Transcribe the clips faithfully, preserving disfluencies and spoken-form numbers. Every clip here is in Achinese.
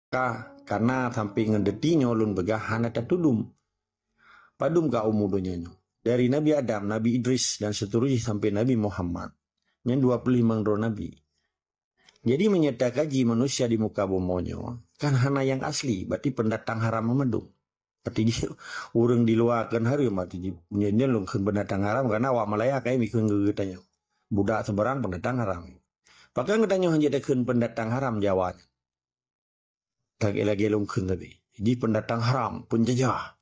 Ka, kana sampai ngon detik nyoe lôn peugah hana tatudum. Padum ka umu donya nyoe? Dari Nabi Adam, Nabi Idris dan seterusnya sampai Nabi Muhammad. Nyan dua puluh lima droe nabi. Jadi meunyoe takaji manusia di muka bumoe nyoe, kan hana nyang asli, berarti pendatang haram mandum. Berarti jih ureuëng di luwa kan hareuem, berarti jih nyan lôn kheun pendatang haram karena awak Malaya kai mikheun geutanyoe. Budak seberang pendatang haram. Pakon geutanyoe hanjeuet takheun pendatang haram Jawa nyan. Tak lagée lôn kheun tadi. Jih pendatang haram, penjajah.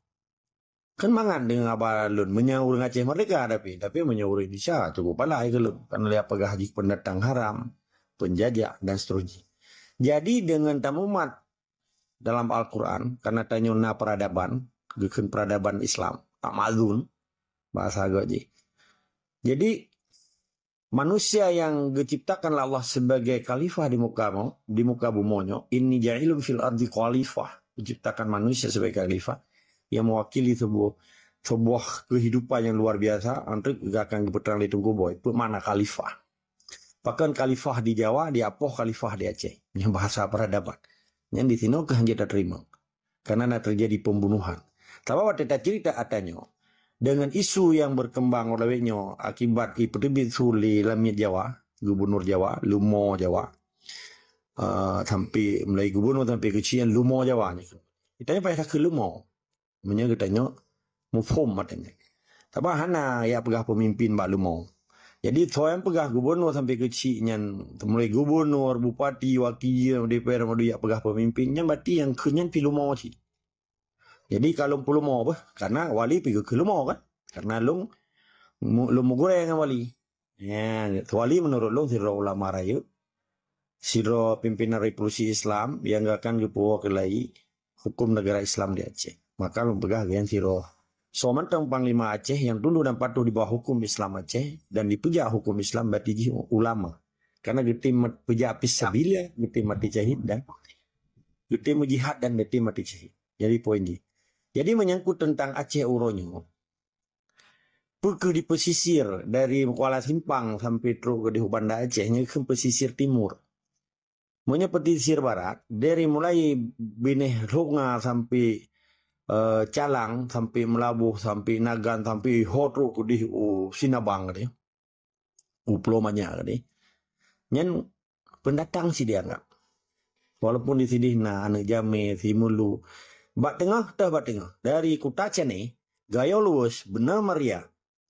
Kan mangat deungon haba lôn, meunyoe ureuëng Aceh merdeka tapi, tapi meunyoe ureuëng Indonesia cukup palai keu lôn. Kan lé peugah jih pendatang haram, penjajah dan seterusnya. Jadi deungon tamumat dalam Al-Quran, karena tanyoe na peradaban, geukheun peradaban Islam, tamadzun, bahasa agak jih. Jadi manusia yang diciptakan oleh Allah sebagai khalifah di muka mo-, di muka bumoe nyoe, "Inni ja'ilun fil ardi khalifah." Diciptakan manusia sebagai khalifah yang mewakili sebuah, sebuah kehidupan yang luar biasa, untuk akan geupeutrang lé Teungku Boy. Peue makna khalifah? Pakon khalifah di Jawa, diapoh khalifah di Aceh. Yang bahasa peradaban. Yang di sinoe keuh hanjeuet tateurimong. Karena na terjadi pembunuhan. Tapi watée tacerita ata nyoe, dengan isu yang berkembang lawét nyoe akibat ipeuteubiet su lé lamiet Jawa, gubernur Jawa, lumo Jawa, uh, sampai mulai gubernur sampai keuchik lumo Jawa nyoe. Kita nyoe payah takheun lumo. Meunyoe geutanyoe muphom ata nyoe. Sabab hana ya peugah pemimpin bak lumo. Jadi, soe nyang peugah gubernur sampai keuchik nyan, mulai gubernur, bupati, wakil D P R, madu ya peugah pemimpin, nyan berarti nyang kheun nyan pi lumo cit. Jadi, ka lôn peuleumô beuh, karena wali pi geukheun leumô kan? Karena lôn mu-, lôn meugurée ngon wali. Ya, wali menurut lôn sidroe ulama rayeuk, sidroe pimpinan revolusi Islam yang akan geupeuwoe keulai hukum negara Islam di Aceh. Maka lôn peugah geuh nyan sidroe. Soe mantong panglima Aceh yang tunduk dan patuh di bawah hukum Islam Aceh dan dipeujak hukum Islam, berarti jih ulama. Karena geutem mat-, peujak fisabilillah, geutem mati syahid dan geutem meujihad dan geutem mati syahid. Jadi poin jih. Jadi menyangkut tentang Aceh uroe nyoe, peu kheueh dipesisir dari Kuala Simpang sampai trok keudeh u Banda Aceh, nyoe kheun pesisir timur. Meunyoe pesisir barat, dari mulai Binéh Lhonga sampai, eh, Calang, sampai Meulaboh, sampai Nagan, sampai ho trok keudeh u Sinabang tadi. U Pulo Manyang tadi. Nyan pendatang si dianggap. Walaupun di sini na Aneuk Jamé, Simeulue. Bak teungoh, teuh bak teungoh. Dari Kuta Cané, Gayo Luweuh, Beunamaria,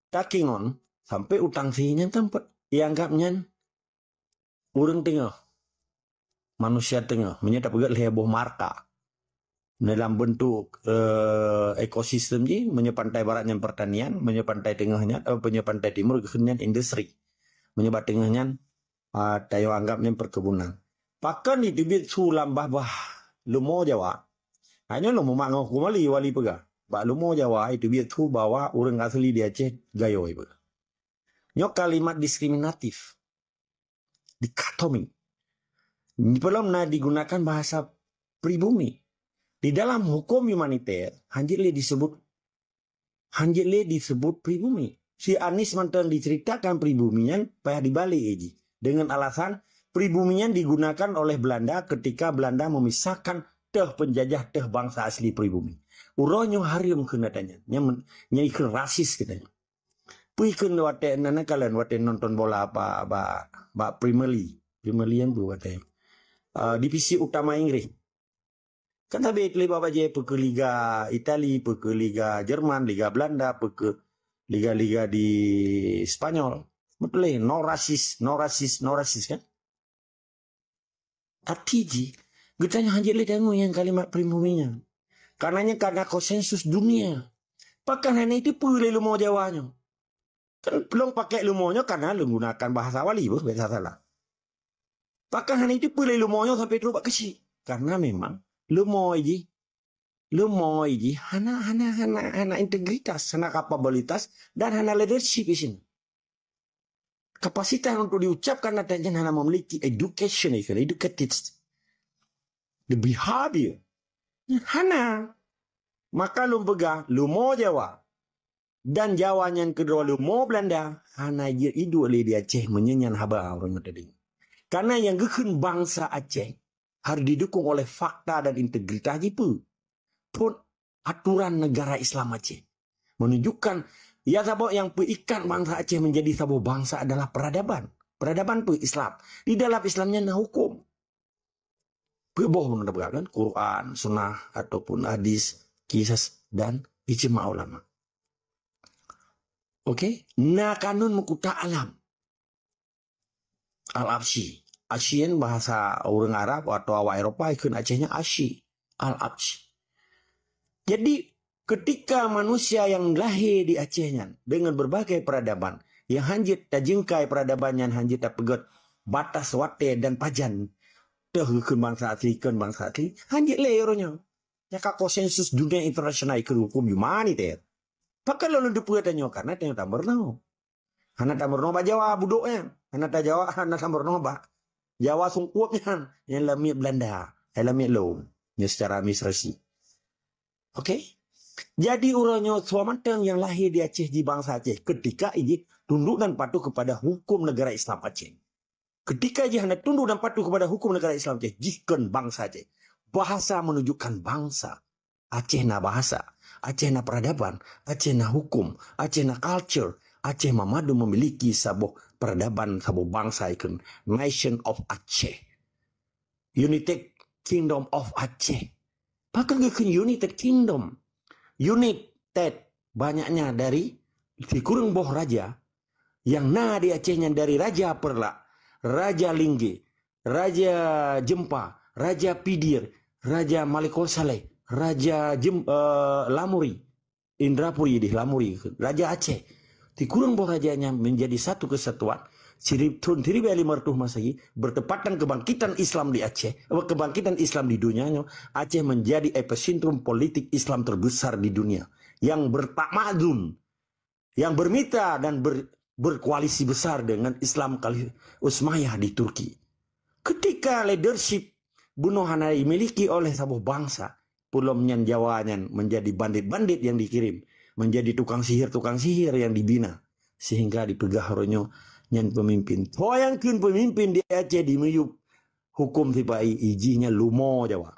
Takengon, sampai u Tangsi nyan teumpat. Ianggap nyan ureuëng teungoh. Manusia teungoh. Meunyoe tapeugét lhée boh marka. Dalam bentuk, eh, ekosistem jih, meunyoe pantai barat nyan pertanian, meunyoe pantai teungoh nyan, eh, meunyoe pantai timur geukheun nyan industri. Meunyoe bak teungoh nyan, ah, tanyoe anggap nyan perkebunan. Pakon jiteubiet su lam babah lumo Jawa? Hanya lôn mumat ngon huköm wali, wali peugah. Bak lumo Jawa jiteubiet su bahwa ureuëng asli di Aceh Gayo ipeugah. Nyoe kalimat diskriminatif. Dikotomi. Di dalam na digunakan bahasa pribumi. Di dalam hukum humaniter, hanjeuet lé disebut, hanjeuet lé disebut pribumi. Si Anis mantong diceritakan pribumi nyan payah dibalik jih. Dengan alasan pribumi nyan digunakan oleh Belanda ketika Belanda memisahkan teuh penjajah teuh bangsa asli pribumi. Uroe nyoe hareuem kheun ata nyan. Nyan men-, nyan ikheun rasis geutanyoe. Peue kheun watée nan kalon watée nonton bola bak, bak, bak Premier League. Premier League nyan peue watée, ah, divisi utama Inggris. Kan sabe lé bak bajée peu kheueh Liga Itali, peu kheueh Liga Jerman, Liga Belanda, peu kheueh liga-liga di Spanyol. Beutôi lé, no rasis, no rasis, no rasis kan? Tapi jih, geutanyoe hanjeuet lé dangu nyang kalimat pribumi nyan. Karena nyan karena konsensus dunia. Pakon hana jiteupeue lé lumo Jawa nyoe? Kan lôn pakai lumo nyoe karena lôn gunakan bahasa wali beuh, biasa salah. Pakon hana jiteupeue lé lumo nyoe sampai trok bak keuchik? Karena memang lumo jih, lumo jih hana, hana, hana, hana integritas, hana kapabilitas dan hana leadership di sini. Kapasitas untuk diucapkan ata nyan hana memiliki education, educated. The behavior. Hana. Maka lôn peugah, lumo Jawa dan Jawa nyan keudroe lumo Belanda, hana jeuet iduek lé di Aceh meunyoe nyan haba ureuëng tadi. Karena nyang geukheun bangsa Aceh, harus didukung oleh fakta dan integritas jih peue? Phon aturan negara Islam Aceh. Menunjukkan, ya, sabab nyang peuikat bansa Aceh menjadi saboh bansa adalah peradaban. Peradaban peue? Islam. Di dalam Islam nyan na hukum. Peuet boh ureuëng tapeugah kan, Quran, Sunnah, ataupun hadis, kisas, dan ijma ulama. Oke, na kanun meukuta alam. Al-Absyi. Absyi nyan bahasa ureuëng Arab atau awak Eropa, ikheun Aceh nyan Absyi. Al-Absyi. Jadi, ketika manusia yang lahir di Aceh nyan dengan berbagai peradaban, yang hanjeuet tajingkai peradaban nyan, hanjeuet tapeugét batas watée dan pajan, teuh geukheun bansa asli, kheun bansa asli, hanjeuet lé uroe nyoe. Nyang ka konsensus dunia internasional ikheun hukum humaniter. Pakon lôn teupeue tanyoe, karena tanyoe tameurunoe. Hana tameurunoe bak Jawa budok nyan. Hana ta Jawa, hana tameurunoe bak Jawa sungkup nyan. Nyang lamiet Belanda. Hai lamiet lom. Nyoe secara administrasi. Oke? Jadi, uroe nyoe soe mantong nyang lahé di Aceh jih bansa Aceh, ketika jih tunduk dan patuh kepada hukum negara Islam Aceh. Ketika jih hana tunduk dan patuh kepada hukum negara Islam Aceh, jih kon bansa Aceh. Bahasa menunjukkan bangsa. Aceh na bahasa, Aceh na peradaban, Aceh na hukum, Aceh na culture, Aceh mamadu memiliki saboh peradaban, saboh bansa ikheun, Nation of Aceh. United Kingdom of Aceh. Pakon geukheun United Kingdom? United banyaknya dari sikureueng boh raja nyang na di Aceh nyan, dari Raja Peureulak, Raja Linggé, Raja Jeumpa, Raja Pidir, Raja Malikul Saleh, Raja Jem-, eh, Lamuri, Indrapuri dih, Lamuri, Raja Aceh. Sikureueng boh raja nyan menjadi satu kesatuan. Sirib-, thon siribée limong reutôh Masehi, bertepatan kebangkitan Islam di Aceh, eh, kebangkitan Islam di dunia nyoe, Aceh menjadi epicentrum politik Islam terbesar di dunia yang bertamadun, yang bermitra dan ber-, berkoalisi besar dengan Islam Khalif-, Utsmaniyah di Turki. Ketika leadership bunoe hana dimiliki oleh saboh bansa, peulom nyan Jawa nyan menjadi bandit-bandit yang dikirim, menjadi tukang sihir-tukang sihir yang dibina, sehingga dipeugah uroe nyoe nyan pemimpin. Soe nyang kheun pemimpin di Aceh dimiyueb hukum sipa-i, ijih nyan lumo Jawa.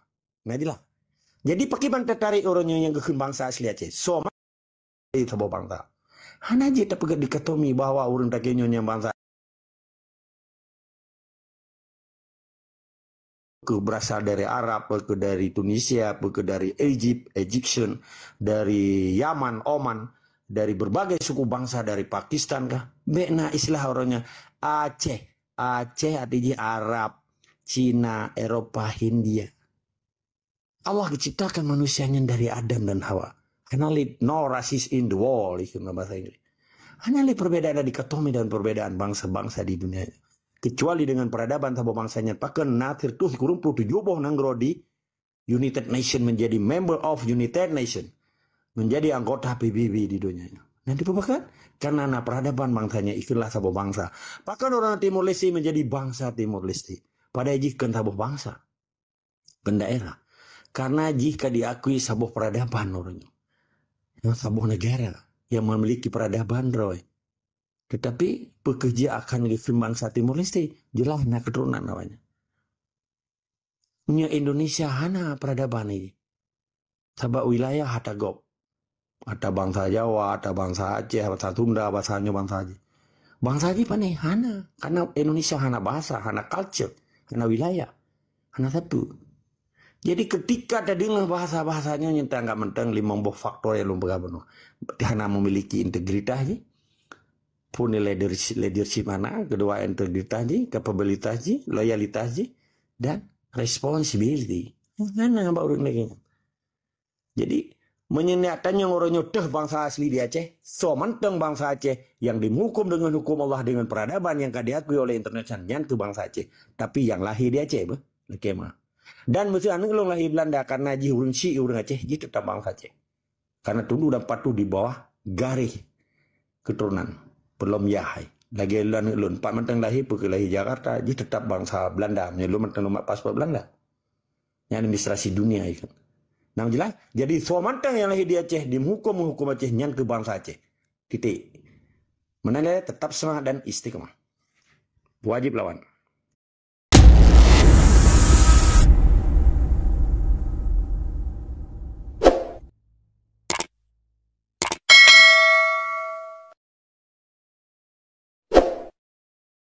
Nah, jeulaih. Jadi, pakriban teutarek uroe nyoe nyang geukheun bansa asli Aceh? Soe ma-, saboh bansa. Hana jeuet tapeugét dikotomi bahwa ureuëng takeunyoe nyang bansa ke berasal dari Arab, ke dari Tunisia, ke dari Egypt, Egyptian, dari Yaman, Oman, dari berbagai suku bangsa, dari Pakistan kah? Bék na istilah uroe nyoe Aceh. Aceh arti jih Arab, Cina, Eropa, Hindia. Allah geuciptakan manusia nyan dari Adam dan Hawa. Hana lé no rasis in the world, ikheun bahasa Inggris. Hana lé perbedaan dikotomi dan perbedaan bangsa-bangsa di dunia. Kecuali dengan peradaban saboh bansa nyan, pakon na sireutoh sikureueng ploh tujoh boh nanggroe di United Nation, menjadi member of United Nation, menjadi anggota P B B di dunia nyoe. Nanti peue pakon? Karena na peradaban bangsa nyan, ikheunlah saboh bangsa. Pakon ureuëng Timor Leste menjadi bangsa Timor Leste, padahai jih kon saboh bangsa, kon daerah? Karena jih ka diakui saboh peradaban ureuëng nyoe. Ya, saboh negara yang memiliki peradaban droe. Tetapi, peu kheueh jih akan geukheun bangsa Timor Leste? Jeulaih na keuturonan awaknyan. Nyoe Indonesia hana peradaban lagi. Sabab wilayah ata gob. Ata bangsa Jawa, ata bangsa Aceh, bangsa Sunda, bangsa nyoe, bangsa jih. Bangsa jih pane? Hana. Karena Indonesia hana bahasa, hana culture, hana wilayah, hana satu. Jadi, ketika tadeungoe bahasa-bahasa nyoe, nyan tanggap mantong limong boh faktor nyang lôn peugah bunoe. Hana memiliki integritas jih, pun leadership, leadership hana, kedua integritas jih, kapabilitas jih, loyalitas jih, dan responsibility. Hana bak ureuëng lagée nyan. Jadi, meunyoe neutanyong uroe nyoe teuh bangsa asli di Aceh, soe mantong bangsa Aceh nyang dimeuhukum dengan hukum Allah, dengan peradaban nyang ka diakui oleh internasional, nyan keuh bangsa Aceh. Tapi nyang lahé di Aceh beuh, lakée ma. Dan meuseu aneuëk lôn lahé Belanda, karena jih ureuëng syiek, ureuëng Aceh, jih teutap bangsa Aceh. Karena tunduk dan patuh di bawah garéh keuturonan. Peulom yah hai. Lagée lôn, aneuëk lôn, pat mantong lahé, peu kheueh lahé Jakarta, jih teutap bangsa Belanda, meunyoe lôn mantong lôn mat paspor Belanda. Nyan administrasi dunia ikheun. Nah, jeulaih? Jadi, soe mantong nyang lahé di Aceh, dimeuhukum, meuhukum Aceh, nyan keuh bangsa Aceh. Titik. Meunan lé, teutap seumangat dan istiqamah. Wajib lawan.